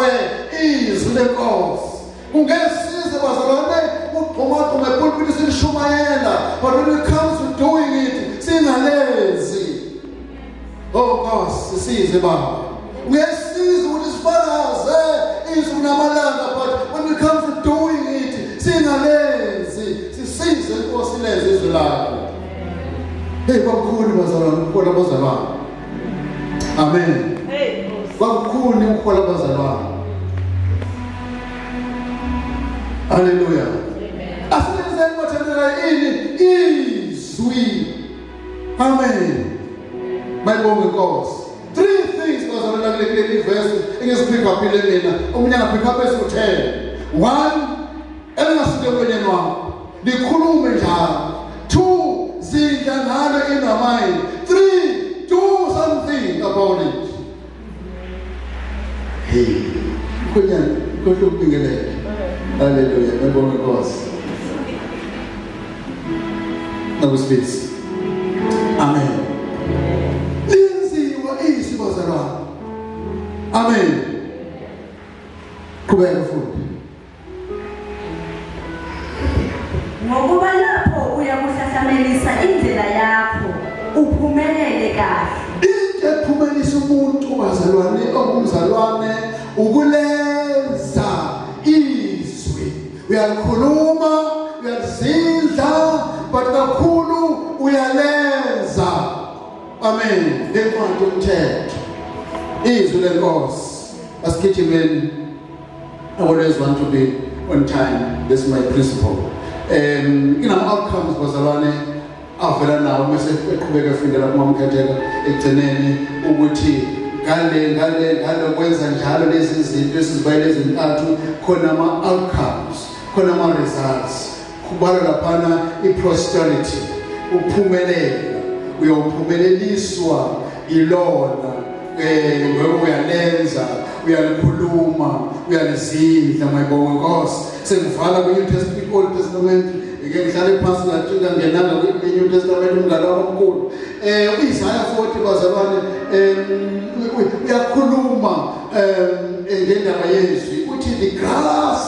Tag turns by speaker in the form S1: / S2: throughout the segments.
S1: Lenziwe izwi lenkosi. Kungesize bazalwane ugxumagxuma epulpiti silishumayela, but when it comes to doing it singalenzi. Oh Nkosi, sisize Baba. Uyasiza ukuthi sifakaze izwi namalanga, but when it comes to doing it singalenzi. Sisize Nkosi, lenze izwi lakho. Hey, kwakukhuni bazalwane ukuhola abazalwane. Amen.
S2: Hey Nkosi.
S1: Kwakukhuni ukuhola abazalwane. Haleluya. Asilenzeni bathandekayo ini izwi. Amen. Bayibonge inkosi. Three things bazalwane kule kule verse engizipick upile mina. Omunye angapick up esikuthele. One, elingasuke emlonyeni wakho. Likhulume njalo. Two, zidla ngalo in your mind. Three, do something about it. Hey, mkhwenyana, khohlwa ukubingelela. Haleluya, bayibonge inkosi. Nakusibisi. Amen. Linziwa izwi bazalwane. Amen. Qhubeka futhi.
S2: Ngokuba lapho uyakuhlahlamelisa indlela yakho, uphumelele kahle.
S1: Into ephumelisa umuntu bazalwane ongumzalwane ukulenza izwi. Uyalikhuluma, uyalizindla, but kakhulu uyalenza. Amen. Lencwadi yomthetho. Izwi lenkosi. Asigijimeni. I always want to be on time. This is my principle. Inama outcomes bazalwane avela nawo mase eqhubeka efundela kumamkhetheka ekugcineni ukuthi ngale ngale ngale kwenza njalo lezi zinto esizibayele ezintathu khona ama outcomes, khona ama results. Kubalwa laphana i-prosperity, ukuphumelela, uyawuphumeleliswa ilona ngoba uyalenza, uyalikhuluma, uyalizindla. Mayibonga inkosi. Sengivala kwi-New Testament, Old Testament, ngike ngihlale phansi ngathi ngangenanga kwi-New Testament umngane wami omkhulu. uIsaiah 40 bazalwane, uyakhuluma ngendaba yezwi, uthi the grass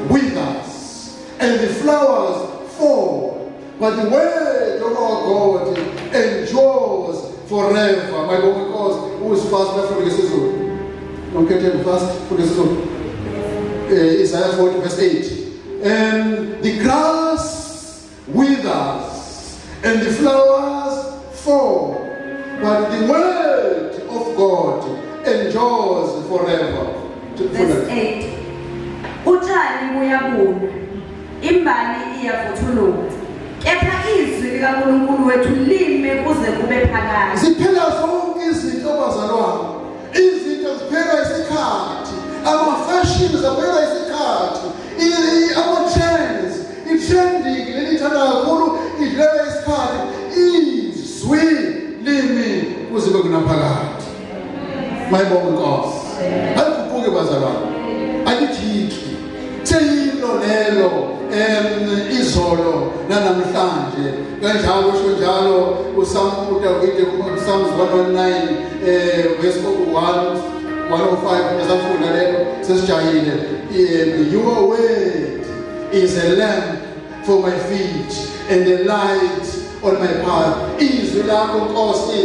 S1: withers and the flowers fall, but the word of our God endures forever. My God, because who is fast left ngesiZulu? Nomkhethelo fast for isiZulu. Isaiah 40 verse 8. And the grass withers and the flowers fall, but the word of God endures forever.
S2: Verse 8. Utshani buyabuna, imbali iyavuthuluka, kepha izwi likaNkulunkulu wethu lime kuze kube phakade.
S1: Ziphela zonke izinto bazalwane. Izinto ziphela isikhathi. Ama-fashions aphela isikhathi. Ama-trends, i-trending leli ithanda kakhulu idlela isikhathi. Izwi limi kuze kube kunaphakade. Mayibonge inkosi. Aliguquke bazalwane. Alijiki. Seyilo lelo izolo nanamhlanje. Kanjalo usho njalo uSam uDavide kuPsalms 119 verse 1 105 esafunda lelo sesijahile. Your word is a lamp for my feet and a light on my path. Izwi lakho Nkosi,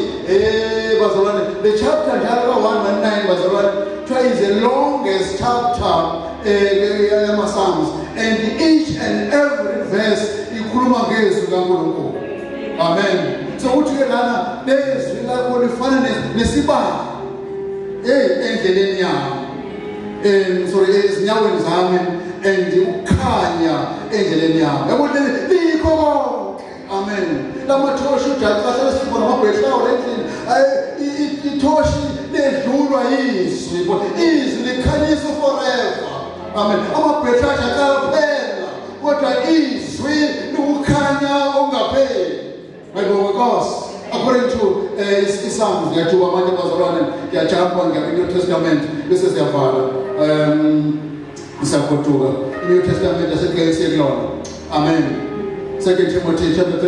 S1: bazalwane, the chapter njalo ka 119 bazalwane kuthiwa is the longest chapter yama Psalms, and each and every verse ikhuluma ngezwi kaNkulunkulu. Amen. So uthi ke lana lezwi lakho lifana nesibane endleleni yami, sorry, ezinyaweni zami, and ukukhanya endleleni yami. Yabo leli likho konke. Amen. Lamathoshi ujaca sesifuna namabhetlawo endlini, ithoshi ledlulwa yizwi, izwi likhanyisa forever. Amen. Amabhetlawo ajaca phela, kodwa izwi likukhanya ongapheli. Mayibonge inkosi. According to iPsalms, ngiyathuka manje bazalwane, ngiyajumpa ngiya New Testament bese siyavala. Siyagoduka. I-New Testament aseqale siye kulona. Amen. 2 Timothy chapter 3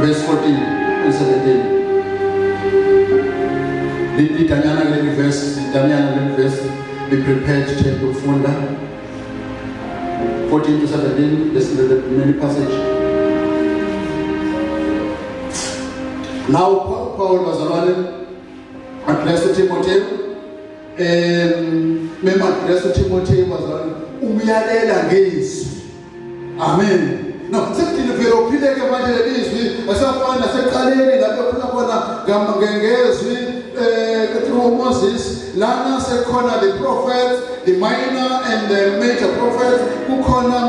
S1: verse 14 and 17. Lidanyana kuleli verse, lidanyana kuleli verse. Be prepared to take ukufunda 14 to 17. This is the main passage. Now Paul bazalwane address Timothy, mema address Timothy, bazalwane, umyalela ngezwi. Amen. No, sekudevelopile ke manje lelizwi, asafana nasekuqaleni lapho khona khona ngezwi through Moses. Lana sekhona the prophets, the minor and the major prophets. Kukhona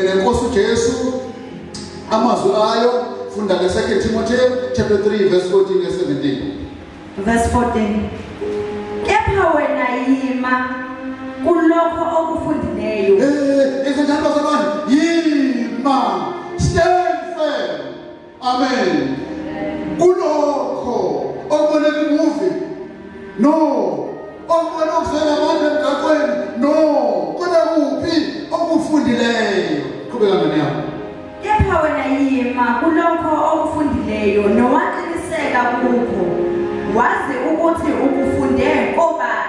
S1: nenkosi uJesu, amazwi ayo. Funda ke 2 Timothy chapter 3 verse 14 and 17.
S2: Verse 14. Kepha wena yima kulokho okufundileyo.
S1: Izinjalo bazalwane, yima, stand firm. Amen. Kulokho okubone ku-movie, no, okubona okuzela abantu emgaqweni, no, kodwa kuphi okufundileyo. Qhubeka ngane yami.
S2: Kepha wena yima kulokho okufundileyo nowaqiniseka kukho, wazi ukuthi ukufunde kobani.